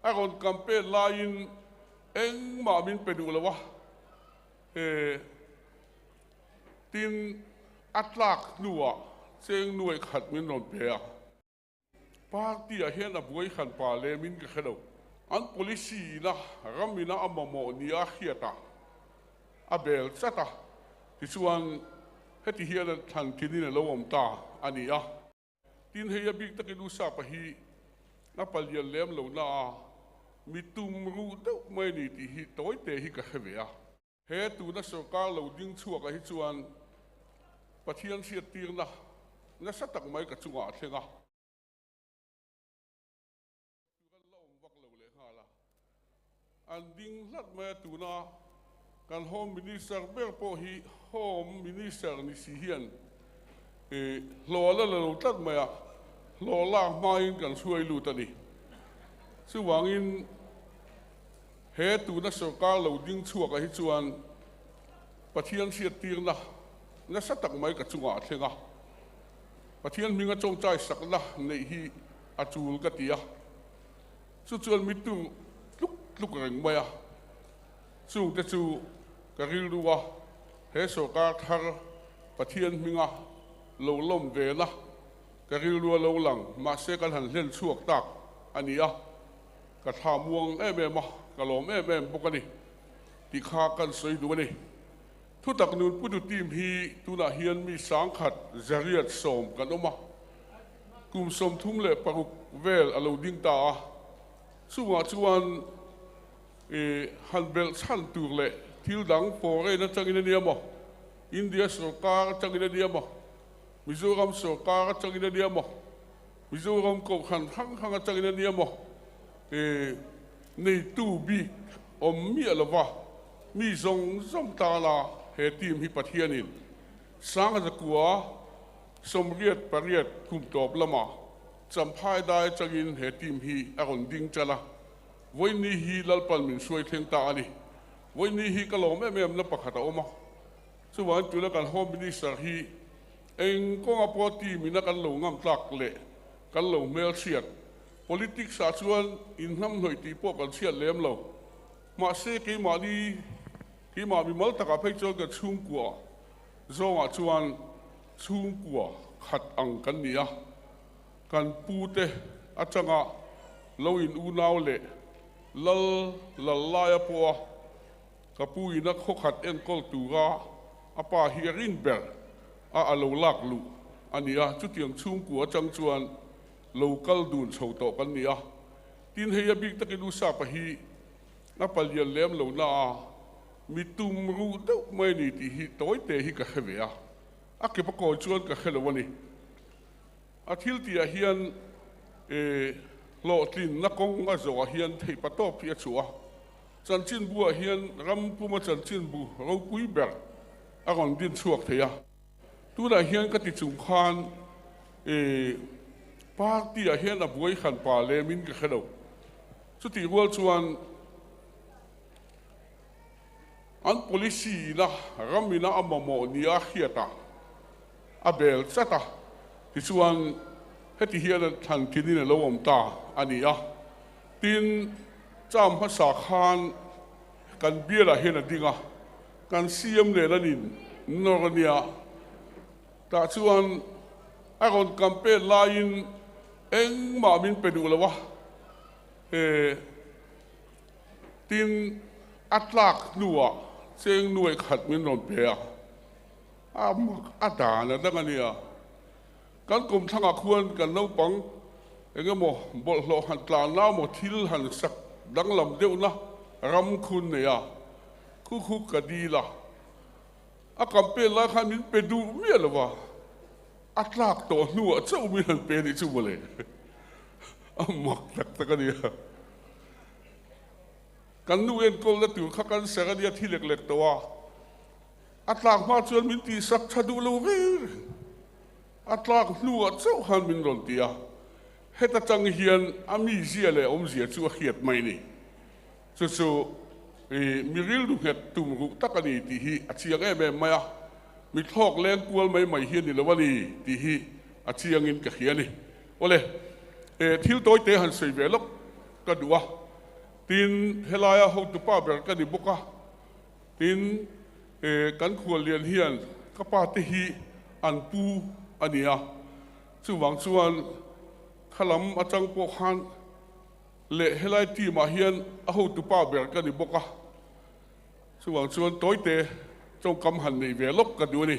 A rawn campaign laiin engmah min pe duh lo a, he tin a tlak hnuah cheng nuai khat min rawn pe a. Party ah hian a buai hran pa lem in ka hre lo. An policy ina ram ina a mamawh nia hriat a, a bel chat a, tichuan heti hian a thlan tinin a lo awm ta a ni a. Tin hei a bik takin U Sapa hi a palian lem lo na a, mi tum ruh deuh mai a ni tih hi tawi te hi ka hre ve a. He tuna sorkar lo ding chhuakah hi chuan Pathian hriattirna nasa tak mai ka chungah a thleng a. Tur an la awm vak lo leh nghal a, an ding hlat mai a, tuna kan Home Minister ber pawh hi Home Minister ni si hian hlawh a la la lo tlat mai a, hlawh lak hmain kan hruai lut a ni. Chuvangin He tuna sorkar lo ding chhuakah hi chuan Pathian hriattirna nasa tak mai ka chungah a thleng a, Pathian hminga tawngtai sakna neih hi a tul ka ti a, chu chuan mi tur tluk tluk reng mai a, chungte chu ka rilru a, he sorkar thar Pathian hminga lo lawm vena ka rilru a lo lang, mahse kan han hlen chhuak tak a ni a. Ka thla muang em em a, ka lawm em em bawk a ni tih kha kan sawi duh a ni. Thutak nun putu team hi tunah hian mi sangkhat zariat sawm kan awm a, kum 36 vel a lo ding ta a, chungah chuan i han belh chhan tur leh thil dang foreign atangin a nia maw, India sorkar atangin a nia maw, Mizoram sorkar atangin a nia maw, Mizoram kohhran hrang hrang atangin a nia maw e neitu bik awm miah lova mi zawng zawng tana he team hi Pathianin Sangzakua 88 kum tawp lama Champhai dai atangin he team hi a rawn ding tan a, vawiini hi Lalpan min hruai thleng ta a ni. Vawiini hi ka lawm em em na pakhat a awm a, chuvangin tuna kan Home Minister hi Eng kawnga pawh team ina kan lo ngam tlak leh kan lo hmelhriat, politics ah chuan inhnamhnawih tih pawh kan hriat lem lo. Mahse keimahni, keimah mimal takah phei chuan kan chhungkua zawngah chuan chhungkua khat ang kan ni a, kan pute atanga lo in unau leh lal lal laia pawha ka pu ina khawkhat enkawl tura a pa hi a rin ber a a lo lak luh a ni a, chutiang chhungkua atang chuan lo kal dun chho tawh kan ni a. Tin, hei a bik takin U Sapa hi a palian lem lo na a, mi tum ruh deuh mai a ni tih hi tawi te hi ka hre ve a, a ke pakawi chuan ka hre lo a ni. A thil tihah hian e hlawhtlinna kawng a zawhah hian theihpa tawp hi a chhuah a, chanchinbuah hian ram puma chanchinbu ropui ber a rawn din chhuak thei a, tunah hian ka ti chung khan e party ah hian a buai hran pa lem in ka hre lo, chutih rual chuan an policy ina ram ina a mamawh nia hriat a a bel chat a, tichuan heti hian a thlan tinin a lo awm ta a ni a, tin term hmasa khan kan bialah hian a ding a. Kan CM nen an in nawr a nia, tah chuan a rawn campaign laiin engmah min pe duh lo a, he tin a tlak hnuah cheng nuai khat min rawn pe a, a mak a dan a dang a nia. Kan kum thlangah khuan kan naupang eng emaw bawlhhlawh han tlan na emaw thil han sak danglam deuhna ram khun nei a, Khu khu ka dil a, a campaign lai khan min pe duh miah lo va, a tlak tawh hnuah chauh min han pe nih chu mawle, a mak tak tak a nia. Kan nu enkawlna tur kha cancer a nia thi lek lek tawh a, a tlak hma chuan min tihsak tha duh lo reng reng, a tlak hnuah chauh khan min rawn ti a, heta tang hian a mizia leh awmzia chu a hriat mai ni. Chu chu i mi rilru nghet tum ruh tak a ni tih hi a chiang em em mai a, mi thlawk leng kual mai mai hi a ni lo a ni tih hi a chiangin ka hria a ni. Awle, e thil tawite han sawi ve lawk ka duh a. Tin, helaia hotupa ber ka ni bawk a, tin, kan khuallian hian ka pa te hi an pu a ni a, chuvang chuan khalam atang pawh khan leh helai team ah hian a hotupa ber ka ni bawk a, chuvang chuan tawite tawngkam han nei ve lawk ka duh a ni.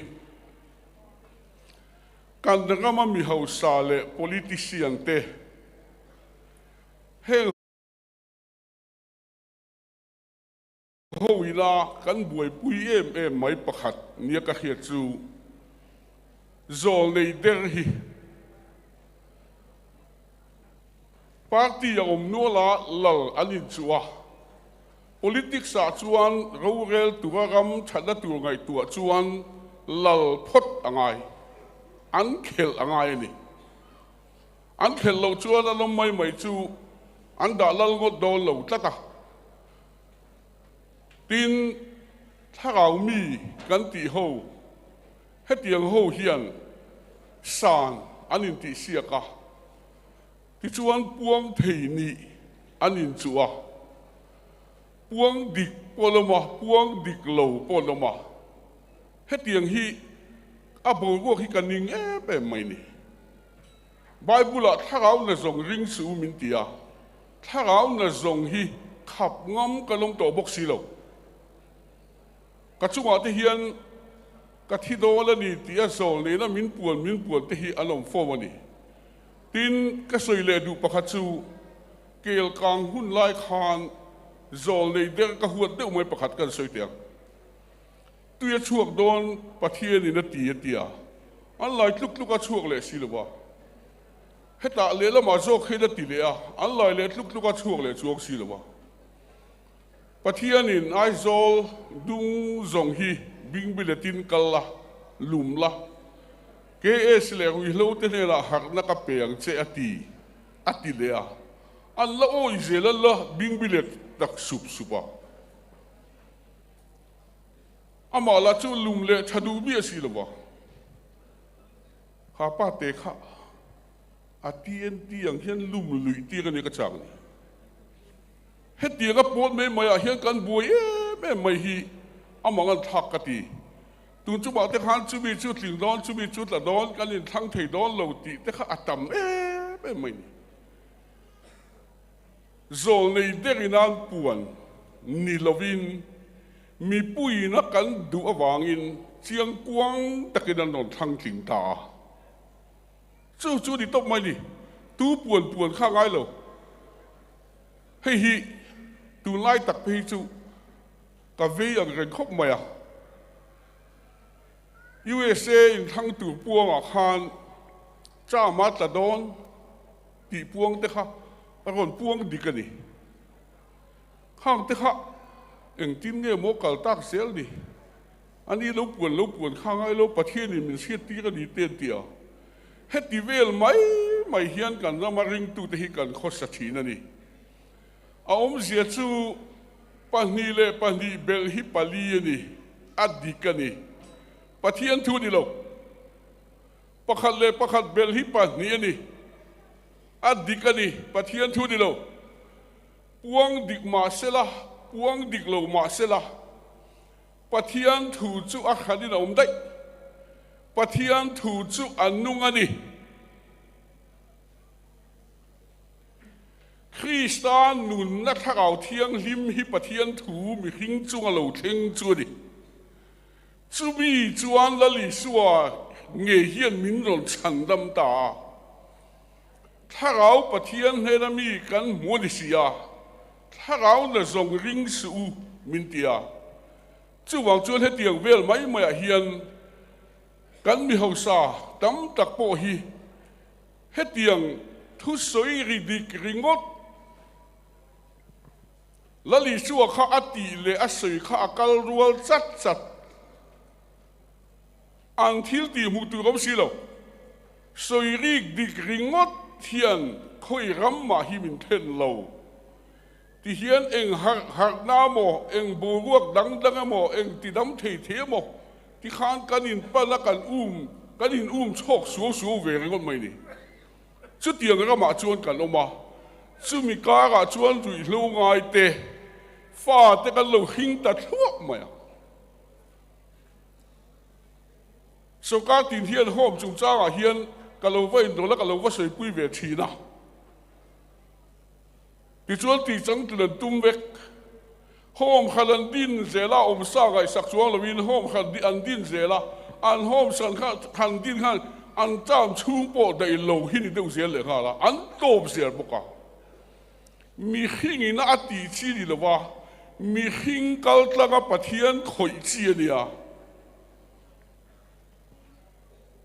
Kan rama mi hausa leh politician te heng ho ila kan buaipui em em mai pakhat nia ka hriat chu zawlnei der hi party a awm nual a lal an inchuh a, politics ah chuan rorel tura ram thatna tur ngaihtuah chuan lal phawt a ngai, an khelh a ngai a ni. An khelh loh chuan a lawm mai mai chu an dah lal ngawt dawn lo tlat a. Tin, thlarau mi kan tih ho, hetiang ho hian san an intihsiak a, tichuan puang thei nih an inchuh a, puang dik pawh an awm a, puang dik lo pawh an awm a. Hetiang hi a boruak hi ka ning em em mai ni. Bible-ah thlarau na zawng ring suh u min ti a, thlarau na zawng hi khap ngam ka lawm tawh bawk si lo. Ka chungah te hian ka thi dawn a ni tih a zawl nena min puan min puan te hi an awm fo a ni. Tin, ka sawi leh duh pakhat chu kel kang hun lai khan zawl nei der ka huat deuh mai pakhat kan sawi teh ang. Tui a chhuak dawn Pathianin a ti a ti a, an lai tluk tluk a chhuak leh si lo va. Hetah lehlamah zawk hian a ti leh a, an lai leh tluk tluk a chhuak leh chuang si lo va. Pathianin Aizawl dung zawng hi bingbiletin kal la, lum la, KS leh ruihhlo te hnenah harhna ka pe ang che a ti, a ti leh a. An la awih zel a la bingbilet tak sup sup a. Amah lah chu lum leh tha duh miah si lo va, kha pa te kha a TNT ang hian lum luih tir a ni ka chak ni. Hetianga pawn mai mai ah hian kan buai em em mai hi amah an thlak ka ti. Tun chumah te khan chumi chu tling dawn chumi chu tla dawn kan inthlang thei dawn lo tih te kha a tam em em mai ni. Zawlnei derin an puan ni lovin mipuiin a kan duh avangin chiangkuang takin an rawn thlang tling ta a. Chu chu ni tawp mai ni, tu puan puan kha ngai lo. Hei hi tunlai tak phei chu ka vei ang reng khawp mai a. USA inthlang tur puangah khan Trump a tla dawn. Tih puang te kha a rawn puang dik a ni. Khang te kha engtin nge maw kal tak zel ni? Ani lo puan lo puan kha ngai lo Pathianin min hriat tir a ni te an ti a. Heti vel mai mai hian kan rama ringtute hi kan khawsa thin a ni. A awmzia chu pahnih leh pahnih belh hi pali a ni, a dik a ni. Pathian thu ni lo. Pakhat leh pakhat belh hi pahnih a ni. A dik a ni, Pathian thu ni lo. Puang dik mah sela, puang dik lo mah sela, Pathian thu chu a hranin a awm daih. Pathian thu chu a nung a ni. Krista nunna thlarau thianghlim hi Pathian thu mihring chunga lo thleng chu a ni. Chumi chuan Lal Isua ngei hian min rawn chhandam ta a. Thlarau Pathian hnena mi kan hmu a ni si a, thlarau na zawng ring suh u min ti a. Chuvang chuan hetiang vel mai maiah hian kan mi hausa tam tak pawh hi hetiang thusawi ri dik ringawt, Lal Isua kha a tih leh a sawi kha a kal rual chat chat. An thil tih hmuh tur awm si lo. Sawi rik dik ringawt hian khawi ram mah hi min thlen lo. Ti hian eng harh harhna emaw, eng boruak dang dang emaw, eng ti dam thei thei emaw ti khan kan in pan a kan um, kan in um chhawk suau suau ve ringawt mai ni. Chutiang ramah chuan kan awm a. Chumi karah chuan ruihhlo ngaite fate kan lo hring ta thluah mai a. Sorkar tin hian home chungchangah hian ka lo va indawl a, ka lo va sawipui ve thin a. Tichuan tih changtlin an tum vek. Home khan an din zel a, awmsa ngaihsak chuang loin home khan an din zel a, an home san kha han din khan an term chhung pawh daih lo hi ni deuh zel leh nghal a, an tawp zel bawk a. Mihringin a tih chi ni lo va, mihring kal tlanga Pathian khawih chi a nia.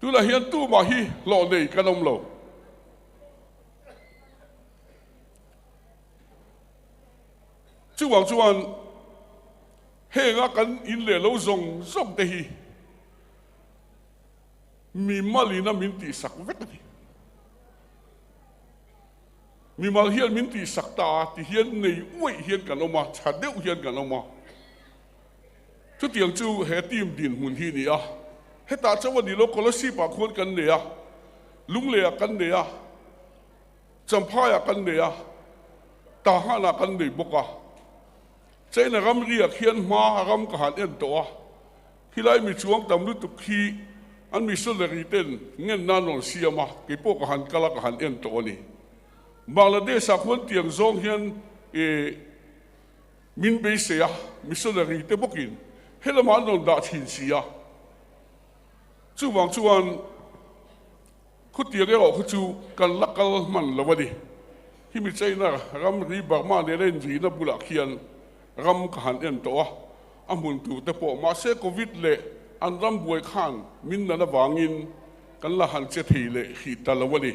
Tunah hian tumah hi hlawh nei kan awm lo. Chuvang chuan henga kan in leh lo zawng zawng te hi mi malina min tihsak vek a ni. Mimal hian min tihsak ta a ti hian nei uaih hian kan awm a, tha deuh hian kan awm a. Chutiang chu he team dinhmun hi a ni a, hetah chauh a ni lo, Kolasib-ah khuan kan nei a, Lunglei-ah kan nei a, Champhai-ah kan nei a, Tahan-ah kan nei bawk a. China ramri-ah khian hma ram ka han en tawh a, khilai mi chuang tam lutuk khi an missionary ten ngen nan rawn siam a, kei pawh ka han kal a, ka han en tawh a ni. Bangladesh-ah khuan tiang zawng hian eh Min beisei a, missionary te bawkin helamah an rawn dah thin si a. Chuvang chuan khutiang erawh khu chu kan la kal hman lo a ni. Himi China ramri Burma nena inrina bulah khian ram ka han en tawh a, a hmun tur te pawh mahse Covid leh an ram buai khan min nan avangin kan la han che thei leh hrih ta lo a ni.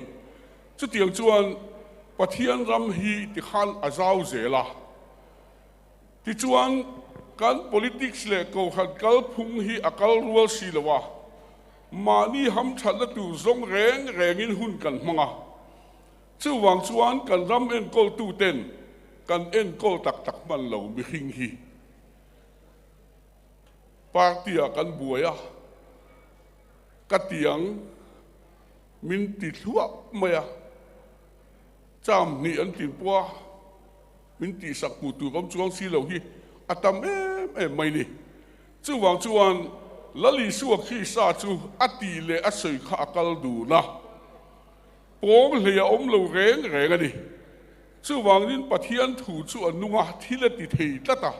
Chutiang chuan Pathian ram hi tikhan a zau zel a. Tichuan, kan politics leh kohhran kalphung hi a kal rual si lo a, mahni hamthatna tur zawng reng rengin hun kan hmang a. Chuvang chuan kan ram enkawltuten kan enkawl tak tak hman lo mihring hi party-ah kan buai a, ka ti ang. Min ti thluah mai a, cham hnih an tin pawh a, min tihsak hmuh tur awm chuang si lo hi a tam em em mai ni. Chuvang chuan Lal Isua Krista chu a tih leh a sawi kha a kal dun a, pawng hlei a awm lo reng reng a ni. Chuvangin Pathian thu chu a nung a, thil a ti thei tlat a.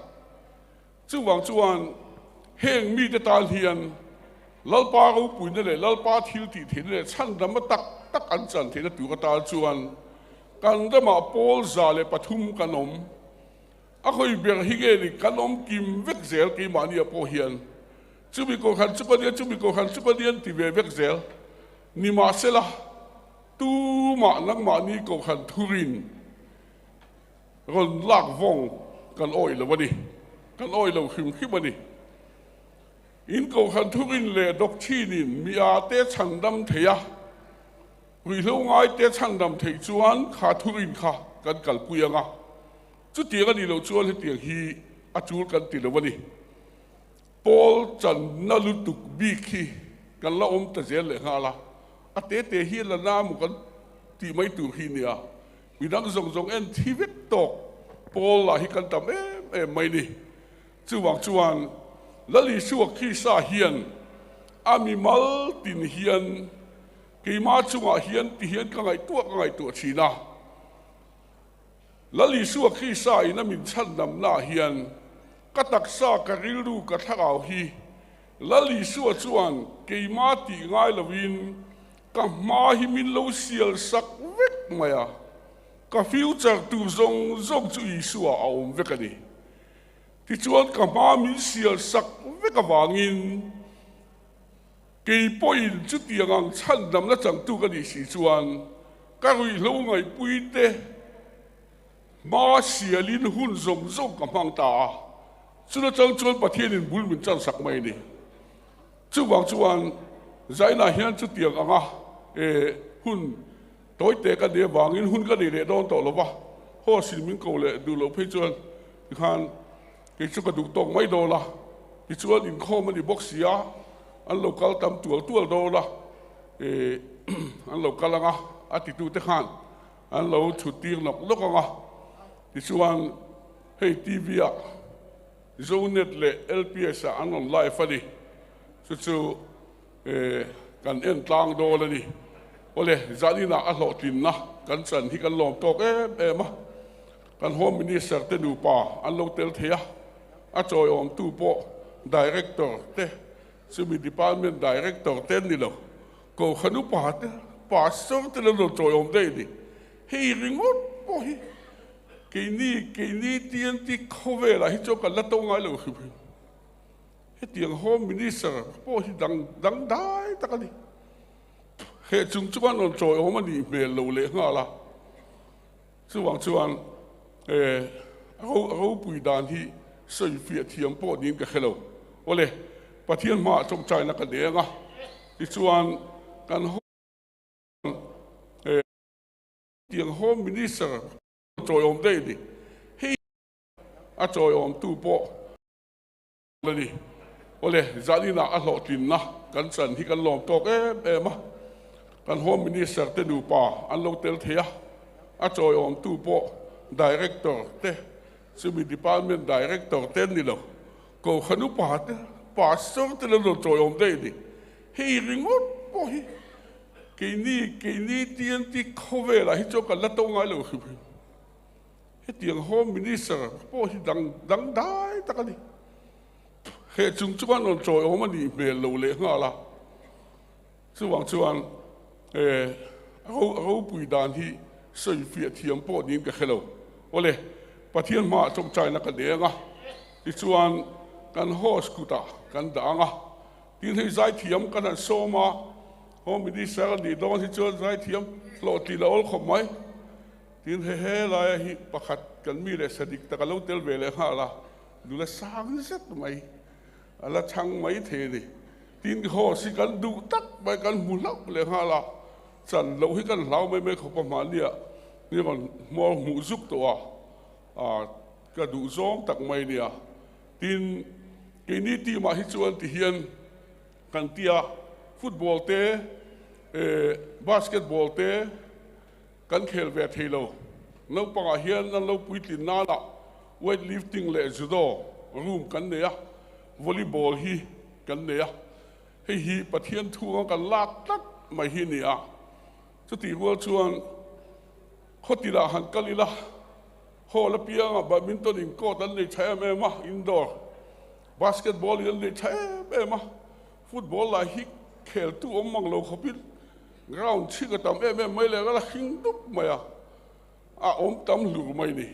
Chuvang chuan heng mite tan hian Lalpa ropuina leh Lalpa thil tih theihna leh chhandamna tak tak an chan theihna tur atan chuan kan ramah pawl 103 kan awm. A hawi ber hi nge ni kan awm kim vek zel keimahnia pawh hian chumi kohhran chu ka nia chumi kohhran chu ka nia an ti ve vek zel. Nimahsela tumah nangmahni kohhran thurin Rawn lak vawng kan awih lo a ni. Kan awih lo hrim hrim a ni. In kohhran thurin leh doctrine-in mi a te chhandam thei a, ruihhlo ngai te chhandam theih chuan kha thurin kha kan kalpui ang a. Chutiang a nih loh chuan hetiang hi a tul kan ti lo a ni. Pawl channa lutuk bik hi kan la awm ta zel leh nghal a, a te te hi la na maw kan tih mai tur hi nia. Midang zawng zawng en thi vek tawk pawl lah hi kan tam em em mai ni. Chuvang chuan Lal Isua Krista hian a mimal tin hian keimah chungah hian ti hian ka ngaihtuah ka ngaihtuah thin a. Lal Isua Krista in a min chhandamna ah hian ka taksa, ka rilru, ka thlarau hi Lal Isua chuan keimah tih ngai lovin ka hma hi min lo sial sak vek mai a, ka future tur zawng zawng chu Isua a awm vek a ni. Tichuan ka hma min sial sak vek avangin kei pawhin chutiang ang chhandamna changtu ka nih si chuan ka ruihhlo ngaihpui te hma sialin hun zawng zawng ka hmang ta a, chuna chang chuan Pathianin bul min chan sak mai a ni. Chuvang chuan Zaina hian chutiang anga hun tawite ka nei avangin hun ka nei leh dawn tawh lo va, host in min ko leh duh loh phei chuan tikhan kei chu ka duh tawk mai dawn a, tichuan inkhawm a ni bawk si a, an lo kal tam tual tual dawn a, an lo kal anga a titute khan. an lo chhut tir nawk nawk ang a, tichuan hei TV ah Zonet leh LPS ah an rawn live a ni, chu chu kan en tlang dawn a ni. Awle, zaninah a hlawhtlinna kan chan hi kan lawm tawk em em a, kan Home Minister te nupa an lo tel thei a, a chawiawmtu pawh Director te chumi Department Director te an ni lo, Kohhran upa te, Pastor te lo chawiawm daih a ni. Hei ringawt pawh hi keini keini TNT khawvelah hi chuan kan la to ngai lo hrim hrim. Hetiang Home Minister pawh hi dang dang dai tak a ni. He chung chuan rawn chawiawm a nih hmel lo leh nghal a. Chuvang chuan a ropui dan hi sawi fiah thiam pawh niin ka hre lo. Awle, Pathian hmaah tawngtaina ka deng a, tichuan kan tiang Home Minister chawiawm daih a ni. Hei a chawiawmtu pawh a ni. Awle, zaninah a hlawhtlinna kan chan hi kan lawm tawk em em a, kan Home Minister te nupa an lo tel thei a, a chawiawmtu pawh Director te, chumi Department Director te an ni lo, Kohhran upa te, Pastor te lo chawiawm daih a ni. Hei ringawt pawh hi keini keini TNT khawvelah hi chuan kan la to ngai lo hrim hrim. Hetiang Home Minister pawh hi dang dang dai tak a ni. He chung chuan rawn chawiawm a nih hmel lo leh nghal a. Chuvang chuan a ropui dan hi sawi fiah thiam pawh niin ka hre lo. Awle, Pathian hmaah tawngtaina ka deng a, tichuan kan host kutah kan dah ang a. Tin hei zaithiam kan han sawm a, Home Minister a nih dawn hi chuan zaithiam hlawhtlin a awl khawp mai. Tin he helaia hi pakhat kan mi leh sadik tak a lo tel ve leh nghal a, nula sang zet mai a la chhang mai thei a ni. Tin horse hi kan duh tak mai kan hmu hlauh leh nghal a, chan loh hi kan hlau mai mai khawp a mahnia ni rawn hmuar hmuh zuk tawh a, ah ka duh zawng tak mai nia. Tin keini team ah hi chuan ti hian kan tia football te eh basketball te, Kan khel ve thei lo. Naupangah hian an lo puitlin nanah weight lifting leh judo room kan nei a, volleyball hi kan nei a. Hei hi Pathian thunga kan lak tlat mai hi a ni a. Chutih rual chuan khawtilah han kal ila, hall apiangah badminton in court an nei tha em em a, indoor basketball in an nei tha em em a, football lah hi kheltu awm mang lo khawpin Ground chhik a tam em em mai leh a hring dup mai a, a awm tam hlur mai ni.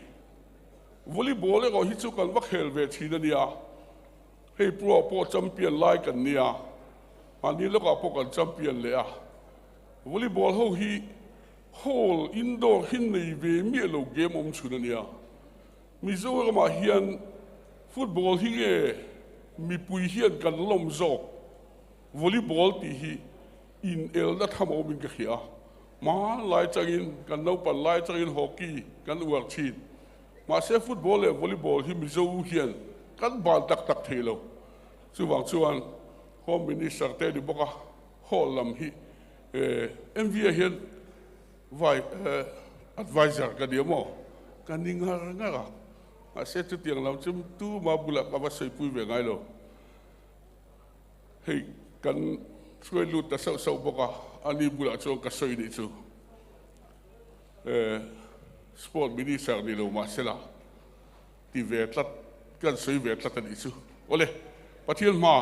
Volleyball erawh hi chu kan va khel ve thin a nia, hei pro ah pawh champion lai kan nia, mahni lawkah pawh kan champion leh a. Volleyball ho hi hall indoor hi nei ve miah lo game awm chhun a nia. Mizoramah hian football hi nge mipui hian kan lawm zawk volleyball tih hi In elna tham a awmin ka hria. Hma lai changin, kan naupan lai changin hockey kan uar thin. Mahse football leh volleyball hi Mizo hian kan ban tak tak thei lo. Chuvang chuan Home Minister te ni bawk a, hall lam hi MVA hian vai advisor ka ni a maw? Ka ni ngar ngar a. Mahse chutiang lam chu tuma bulah ka va sawipui ve ngai lo. Hei kan hruai lut ta sauh sauh bawk a, ani bulah chuan ka sawi nih chu Sport Minister ni lo mahsela ti ve tlat kan sawi ve tlat a nih chu. Awle, Pathian hma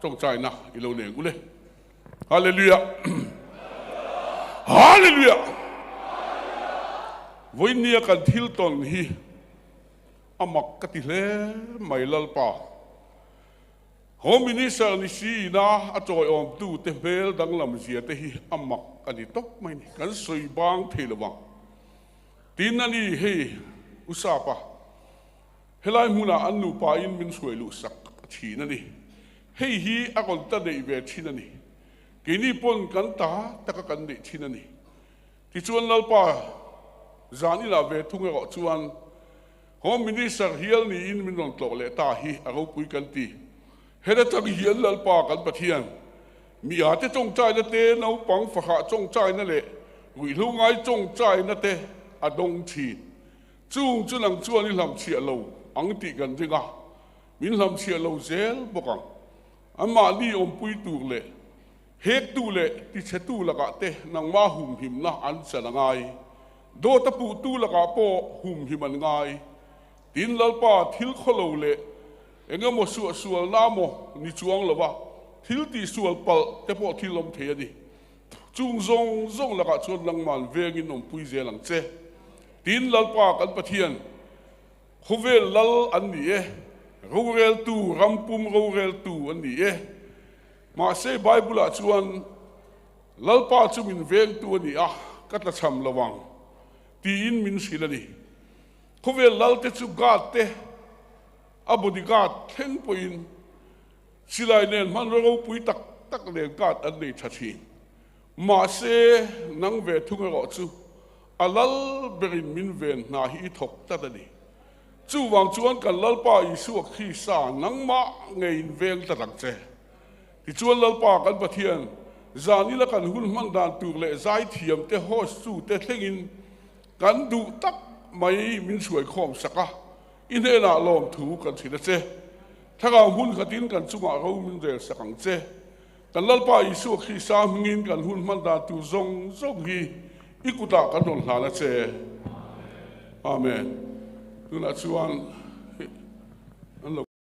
tawngtaina i lo neng ule. Hallelujah! Hallelujah! Vawinia kan thil tawn hi a mak ka ti hle mai Lalpa. Home Minister ni siina a chawiawmtu te hmel danglam zia te hi a mak a ni tawp mai ni, kan sawi bang thei lo vang. Tin a ni hei U Sapa, helai hmunah an nupa in min hruai luh sak thin a ni. Hei hi a rawn ta neih ve thin a ni. Keini pawn kan ta taka kan neih thin a ni. Tichuan Lalpa zan inah ve thung erawh chuan Home Minister hial niin min rawn tlawh leh ta hi a ropui kan ti. Heta tang hian Lalpa kan Pathian, mi ate tawngtaina te, naupang fahrah tawngtaina leh Ruihhlo ngai tawngtaina te a dawng thin. Chung chu nang chuan i hlamchhiah lo ang tih kan ring a, min hlamchhiah lo zel bawk ang. Anmahni awmpui tur leh hektu leh tichhetu lakah te nangmah humhimna an chan a ngai. Dawt a puhtu lakah pawh humhim an ngai. Tin, Lalpa thil khawlo leh eng emaw suahsualna maw ni chuang lova thil tihsual palh te pawh thil awm thei a ni. Chung zawng zawng lakah chuan nangman vengin awmpui zel ang che. Tin, Lalpa kan Pathian, khawvel lal an ni e, roreltu, ram pum roreltu an ni e. Mahse, Bible-ah chuan, Lalpa chu min vengtu a ni a, ka tlachham lo ang, tiin min hrilh a ni. Khawvel lalte chu guard te, a bodyguard thleng pawhin silai nen hmanraw ropui tak tak nen guard an nei tha thin. Mahse, nang ve thung erawh chu a lal berin min ven hna hi i thawk tlat a ni. Chuvang chuan kan Lalpa Isua Krista nangmah ngeiin veng tlat ang che. Tichuan Lalpa kan Pathian, zan ila kan hun hman dan tur leh zaithiam te, host tu te thlengin Kan duh tak mai min hruai khawm sak a, i hnenah lawmthu kan hrilh a che. Thlarau hmun khatin kan chungah ro min rel sak ang che. Kan Lalpa Isua Krista hmingin kan hun hman dan tur zawng zawng hi i kutah kan rawn hlan a che. Amen. Tunah chuan.